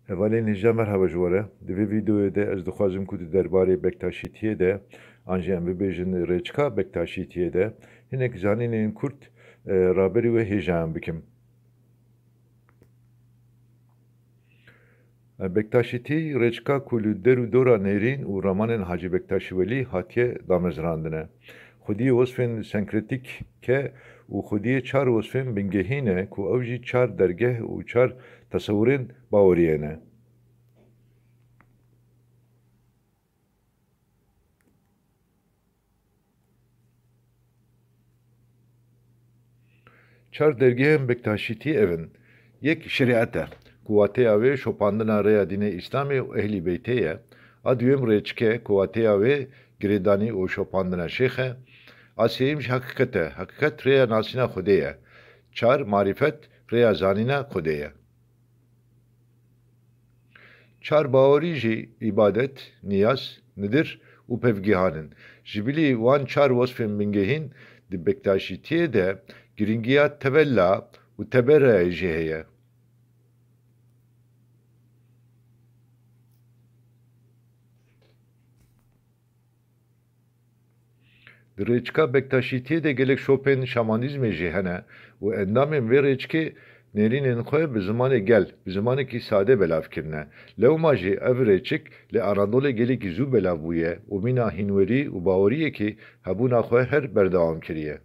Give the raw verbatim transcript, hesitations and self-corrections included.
Hevalên hêja, merhaba ji we re. Di vê vîdeoyê de ez dixwazim ku di derbarê Bektaşîtiyê de, an jî em bibêjin rêçika Bektaşîtiyê de, hinek zanînên kurt, e, raberî wê hêjayan bikim. E, Bektaşîtî rêçika ku li der û dora Nêrîn û ramanên Hacî Bektaşî Welî hatiye damezrandine. Xwediyê wesfên senkretîk ke û xwediyê çar wesfên bingehîn e ku ew jî çar dergeh û çar tesewirên baweriyê ne. Çar dergehên Bektaşîtî ev in: Yek şerîet e, ku wateya wê şopandina rêya dînê Îslamê û Ehlî Beytê ye. A duyem rêçik e, ku wateya wê girêdanî û şopandina şêx e. A sêyem jî heqîqet e. Heqîqet rêya nasîna Xwedê ye. Çar marîfet rêya zanîna Xwedê ye. Çar bawerî jî îbadet, niyaz, nidir û pevgihan in. Ji bilî wan çar wesfên bingehîn di Bektaşîtiyê de girîngiya tevella û teberrayê jî heye. Di rêçika Bektaşîtiyê de gelek şopên şamanîzmê jî hene û endamên vê rêçikê nêrînên xwe bi zimanê gel, bi zimanekî sade belav kirine. Lewma jî ev rêçik li Anadolê gelekî zû belav bûye û mîna hînwerî û baweriyekî hebûna xwe her berdewam kiriye.